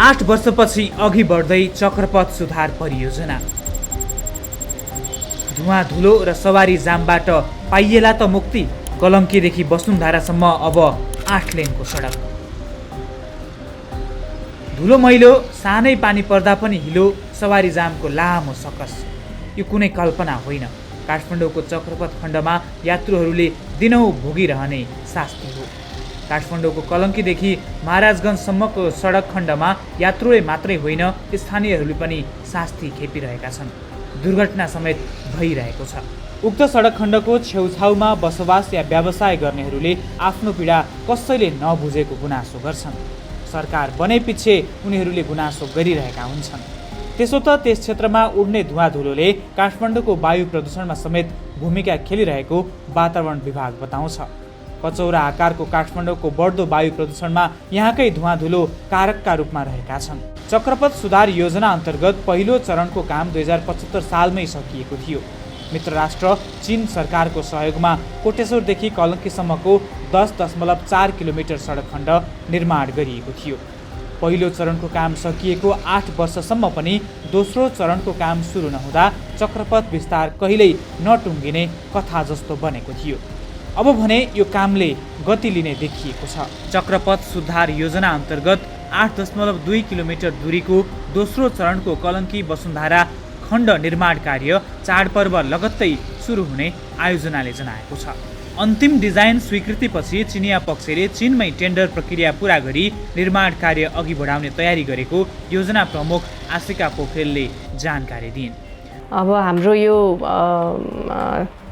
8 वर्षपछि अघि बढ्दै चक्रपथ सुधार परियोजना। धुवा धुलो र सवारी जामबाट पाइएला त मुक्ति, कलङ्कीदेखि वसुन्धरासम्म अब 8 लेनको सडक। धुलो मैलो सानै पानी पर्दा पनि हिलो, सवारी जामको लामो सकस। यो कुनै कल्पना होइन, काठमाडौँको चक्रपथ खण्डमा यात्रुहरूले दिनौँ भोगिरहने शास्ति हो। काठमाडौँको कलङ्कीदेखि महाराजगञ्जसम्मको सडक खण्डमा यात्रुले मात्रै होइन, स्थानीयहरूले पनि शास्ति खेपिरहेका छन्। दुर्घटना समेत भइरहेको छ। उक्त सडक खण्डको छेउछाउमा बसोबास या व्यवसाय गर्नेहरूले आफ्नो पीडा कसैले नबुझेको गुनासो गर्छन्। सरकार बनेपछि उनीहरूले गुनासो गरिरहेका हुन्छन्। त्यसो त त्यस क्षेत्रमा उड्ने धुवा धुलोले काठमाडौँको वायु प्रदूषणमा समेत भूमिका खेलिरहेको वातावरण विभाग बताउँछ। कचौरा आकारको काठमाडौँको बढ्दो वायु प्रदूषणमा यहाँकै धुवा धुलो कारकका रूपमा रहेका छन्। चक्रपथ सुधार योजना अन्तर्गत पहिलो चरणको काम 2075 सालमै सकिएको थियो। मित्र राष्ट्र चीन सरकारको सहयोगमा कोटेश्वरदेखि कलङ्कीसम्मको 10.4 किलोमिटर सडक खण्ड निर्माण गरिएको थियो। पहिलो चरणको काम सकिएको 8 वर्षसम्म पनि दोस्रो चरणको काम सुरु नहुँदा चक्रपथ विस्तार कहिल्यै नटुङ्गिने कथा जस्तो बनेको थियो। अब भने यो कामले गति लिने देखिएको छ। चक्रपथ सुधार योजना अन्तर्गत 8.2 किलोमिटर दूरीको दोस्रो चरणको कलङ्की वसुन्धरा खण्ड निर्माण कार्य चाडपर्व लगत्तै सुरु हुने आयोजनाले जनाएको छ। अन्तिम डिजाइन स्वीकृतिपछि चिनिया पक्षले चीनमै टेन्डर प्रक्रिया पूरा गरी निर्माण कार्य अघि बढाउने तयारी गरेको योजना प्रमुख आशिका पोखरेलले जानकारी दिइन्। अब हाम्रो यो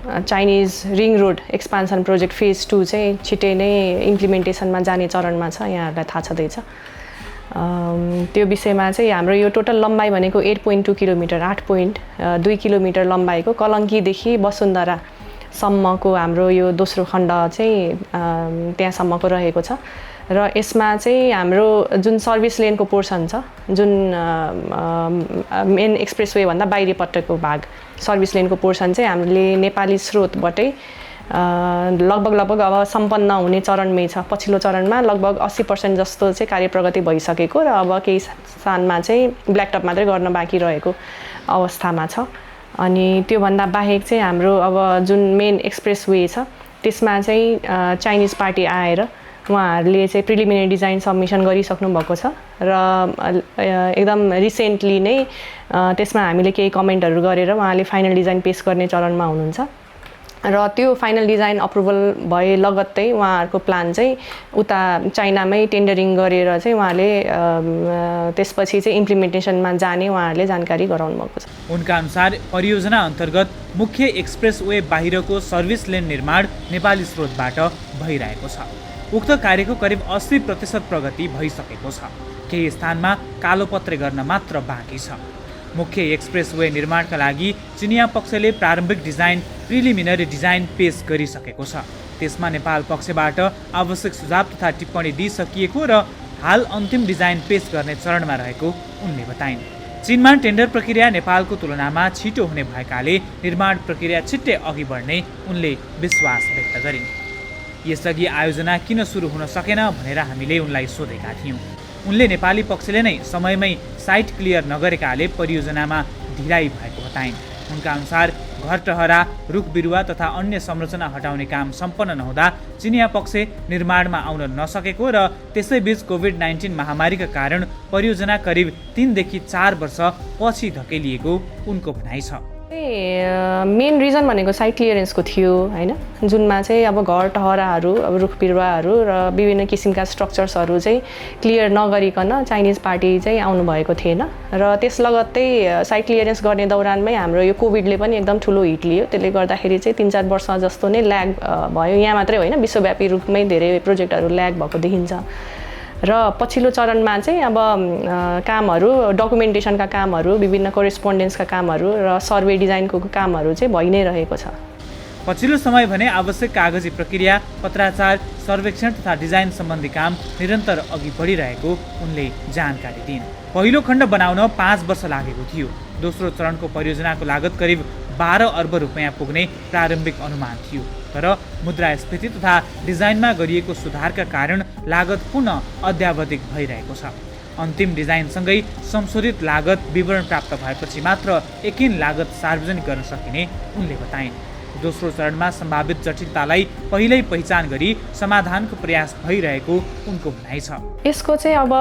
Chinese ring road expansion project phase 2 चाहिँ छिट्टै नै इम्प्लिमेन्टेसनमा जाने चरणमा छ, यहाँहरूलाई थाहा छँदैछ। त्यो विषयमा चाहिँ हाम्रो यो टोटल लम्बाइ भनेको 8.2 किलोमिटर, 8.2 किलोमिटर लम्बाइको कलङ्कीदेखि वसुन्धरासम्मको हाम्रो यो दोस्रो खण्ड चाहिँ त्यहाँसम्मको रहेको छ। र यसमा चाहिँ हाम्रो जुन सर्भिस लेनको पोर्सन छ, जुन मेन एक्सप्रेसवे भन्दा बाहिरीपट्टिको भाग सर्भिस लेनको पोर्सन चाहिँ हामीले नेपाली स्रोतबाटै लगभग अब सम्पन्न हुने चरणमै छ। पछिल्लो चरणमा लगभग 80% जस्तो चाहिँ कार्य प्रगति भइसकेको र अब केही स्थानमा चाहिँ ब्ल्याकटप मात्रै गर्न बाँकी रहेको अवस्थामा छ। अनि त्योभन्दा बाहेक चाहिँ हाम्रो अब जुन मेन एक्सप्रेसवे छ त्यसमा चाहिँ चाइनिज पार्टी आएर उहाँहरूले चाहिँ प्रिलिमिनरी डिजाइन सबमिसन गरिसक्नु भएको छ र एकदम रिसेन्टली नै त्यसमा हामीले केही कमेन्टहरू गरेर उहाँले फाइनल डिजाइन पेश गर्ने चरणमा हुनुहुन्छ। र त्यो फाइनल डिजाइन अप्रुभल भए लगत्तै उहाँहरूको प्लान चाहिँ उता चाइनामै टेन्डरिङ गरेर चाहिँ उहाँले त्यसपछि चाहिँ इम्प्लिमेन्टेसनमा जाने उहाँहरूले जानकारी गराउनु भएको छ। उनका अनुसार परियोजना अन्तर्गत मुख्य एक्सप्रेसवे बाहिरको सर्भिस लेन निर्माण नेपाली स्रोतबाट भइरहेको छ। उक्त कार्यको करिब 80% प्रगति भइसकेको छ। केही स्थानमा कालोपत्रे गर्न मात्र बाँकी छ। मुख्य एक्सप्रेसवे निर्माणका लागि चिनिया पक्षले प्रारम्भिक डिजाइन प्रिलिमिनरी डिजाइन पेश गरिसकेको छ। त्यसमा नेपाल पक्षबाट आवश्यक सुझाव तथा टिप्पणी दिइसकिएको र हाल अन्तिम डिजाइन पेश गर्ने चरणमा रहेको उनले बताइन्। चीनमा टेन्डर प्रक्रिया नेपालको तुलनामा छिटो हुने भएकाले निर्माण प्रक्रिया छिट्टै अघि बढ्ने उनले विश्वास व्यक्त गरिन्। यसअघि आयोजना किन सुरु हुन सकेन भनेर हामीले उनलाई सोधेका थियौँ। उनले नेपाली पक्षले नै समयमै साइट क्लियर नगरेकाले परियोजनामा ढिलाइ भएको बताइन्। उनका अनुसार घरटहरा, रुख बिरुवा तथा अन्य संरचना हटाउने काम सम्पन्न नहुँदा चिनिया पक्ष निर्माणमा आउन नसकेको र त्यसैबीच कोभिड-19 महामारीका कारण परियोजना करिब 3 देखि 4 वर्ष पछि धकेलिएको उनको भनाइ छ। मेन रिजन भनेको साइट क्लियरेन्सको थियो हैन, जुनमा चाहिँ अब घर टहराहरू, अब रुख बिरुवाहरू र विभिन्न किसिमका स्ट्रक्चर्सहरू चाहिँ क्लियर नगरिकन चाइनिज पार्टी चाहिँ आउनु भएको थिएन र त्यस लगत्तै साइट क्लियरेन्स गर्ने दौरानमै हाम्रो यो कोभिडले पनि एकदम ठुलो हिट लियो। त्यसले गर्दाखेरि चाहिँ 3-4 वर्ष जस्तो नै ल्याग भयो। यहाँ मात्रै होइन, विश्वव्यापी रूपमै धेरै प्रोजेक्टहरू ल्याग भएको देखिन्छ। र पछिल्लो चरणमा चाहिँ अब कामहरू, डकुमेन्टेसनका कामहरू, विभिन्न कोरेस्पोन्डेन्सका कामहरू र सर्वे डिजाइनको कामहरू चाहिँ भइ नै रहेको छ। पछिल्लो समय भने आवश्यक कागजी प्रक्रिया, पत्राचार, सर्वेक्षण तथा डिजाइन सम्बन्धी काम निरन्तर अघि बढिरहेको उनले जानकारी दिइन्। पहिलो खण्ड बनाउन 5 वर्ष लागेको थियो। दोस्रो चरणको परियोजनाको लागत करिब 12 अर्ब रुपैयाँ पुग्ने प्रारम्भिक अनुमान थियो। तर मुद्रास्फीति तथा डिजाइनमा गरिएको सुधारका कारण लागत पुनः अद्यावधिक भइरहेको छ। अन्तिम डिजाइनसँगै संशोधित लागत विवरण प्राप्त भएपछि मात्र एकिन लागत सार्वजनिक गर्न सकिने उनले बताइन्। दोस्रो चरणमा सम्भावित जटिलतालाई पहिल्यै पहिचान गरी समाधानको प्रयास भइरहेको उनको भनाइ छ। यसको चाहिँ अब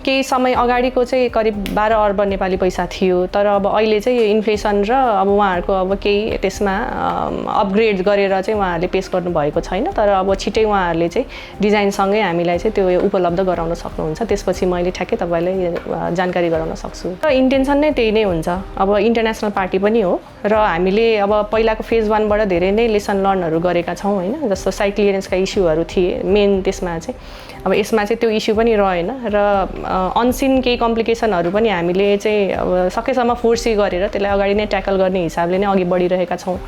केही समय अगाडिको चाहिँ करिब 12 अर्ब नेपाली पैसा थियो, तर अब अहिले चाहिँ यो इन्फ्लेसन र अब उहाँहरूको अब केही त्यसमा अपग्रेड गरेर चाहिँ उहाँहरूले पेस गर्नुभएको छैन, तर अब छिटै उहाँहरूले चाहिँ डिजाइनसँगै हामीलाई चाहिँ त्यो उपलब्ध गराउन सक्नुहुन्छ। त्यसपछि मैले ठ्याक्कै तपाईँलाई जानकारी गराउन सक्छु। र इन्टेन्सन नै त्यही नै हुन्छ। अब इन्टरनेसनल पार्टी पनि हो र हामीले अब पहिलाको फेज 1 बाट धेरै नै लेसन लर्नहरू गरेका छौँ होइन, जस्तो साइट क्लियरेन्सका इस्युहरू थिए मेन, त्यसमा चाहिँ अब यसमा चाहिँ त्यो इस्यु पनि रहेन र अनसिन केही कम्प्लिकेसनहरू पनि हामीले चाहिँ अब सकेसम्म फोर्सी गरेर त्यसलाई अगाडि नै ट्याकल गर्ने हिसाबले नै अघि बढिरहेका छौँ।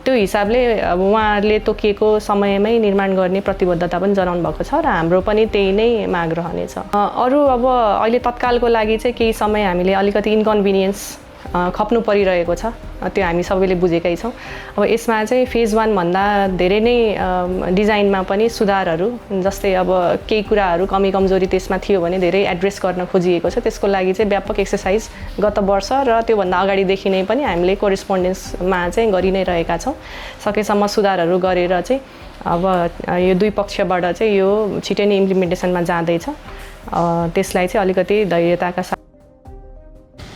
त्यो हिसाबले अब उहाँहरूले तोकिएको समयमै निर्माण गर्ने प्रतिबद्धता पनि जनाउनु भएको छ र हाम्रो पनि त्यही नै माग रहनेछ। अरू अब अहिले तत्कालको लागि चाहिँ केही समय हामीले अलिकति इन्कन्भिनियन्स खप्नु परिरहेको छ, त्यो हामी सबैले बुझेकै छौँ। अब यसमा चाहिँ फेज 1 भन्दा धेरै नै डिजाइनमा पनि सुधारहरू, जस्तै अब केही कुराहरू कमी कमजोरी त्यसमा थियो भने धेरै एड्रेस गर्न खोजिएको छ। त्यसको लागि चाहिँ व्यापक एक्सर्साइज गत वर्ष र त्योभन्दा अगाडिदेखि नै पनि हामीले कोरेस्पोन्डेन्समा चाहिँ गरि नै रहेका छौँ। सकेसम्म सुधारहरू गरेर चाहिँ अब यो दुई पक्षबाट चाहिँ यो छिटै नै इम्प्लिमेन्टेसनमा जाँदैछ, त्यसलाई चाहिँ अलिकति धैर्यताका साथ।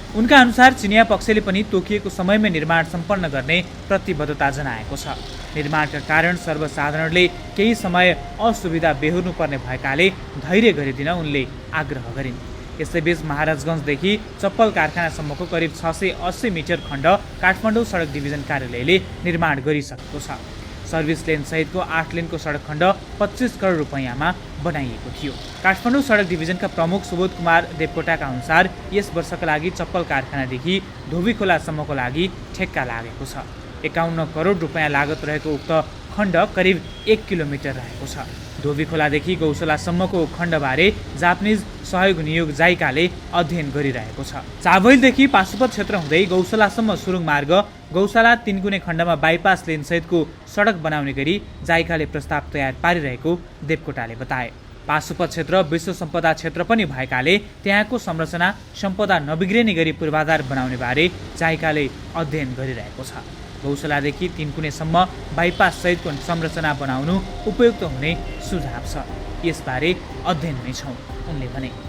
उनका अनुसार चिनिया पक्षले पनि तोकिएको समयमै निर्माण सम्पन्न गर्ने प्रतिबद्धता जनाएको छ। निर्माणका कारण सर्वसाधारणले केही समय असुविधा बेहोर्नु पर्ने भएकाले धैर्य गरिदिन उनले आग्रह गरिन्। यसैबीच महाराजगञ्जदेखि चप्पल कारखानासम्मको करिब 680 मिटर खण्ड काठमाडौँ सडक डिभिजन कार्यालयले निर्माण गरिसकेको छ। सर्भिस लेन सहितको 8 लेनको सडक खण्ड 25 करोड रुपैयाँमा बनाइएको थियो। काठमाडौँ सडक डिभिजनका प्रमुख सुबोध कुमार देवकोटाका अनुसार यस वर्षका लागि चप्पल कारखानादेखि धोबी खोलासम्मको लागि ठेक्का लागेको छ। 51 करोड रुपैयाँ लागत रहेको उक्त खण्ड करिब 1 किलोमिटर रहेको छ। धोबी खोलादेखि गौशालासम्मको खण्डबारे जापानिज सहयोग नियोग जाइकाले अध्ययन गरिरहेको छ। चाबहिलदेखि पाशुपत क्षेत्र हुँदै गौशालासम्म सुरुङ मार्ग, गौशाला तिनकुने खण्डमा बाइपास लेन सहितको सडक बनाउने गरी जाइकाले प्रस्ताव तयार पारिरहेको देवकोटाले बताए। पाशुपत क्षेत्र विश्व सम्पदा क्षेत्र पनि भएकाले त्यहाँको संरचना सम्पदा नबिग्रिने गरी पूर्वाधार बनाउने बारे जाइकाले अध्ययन गरिरहेको छ। गौशालादेखि तिनकुनेसम्म बाइपास सहितको संरचना बनाउनु उपयुक्त हुने सुझाव छ। यसबारे अध्ययनमै छौँ उनले भने।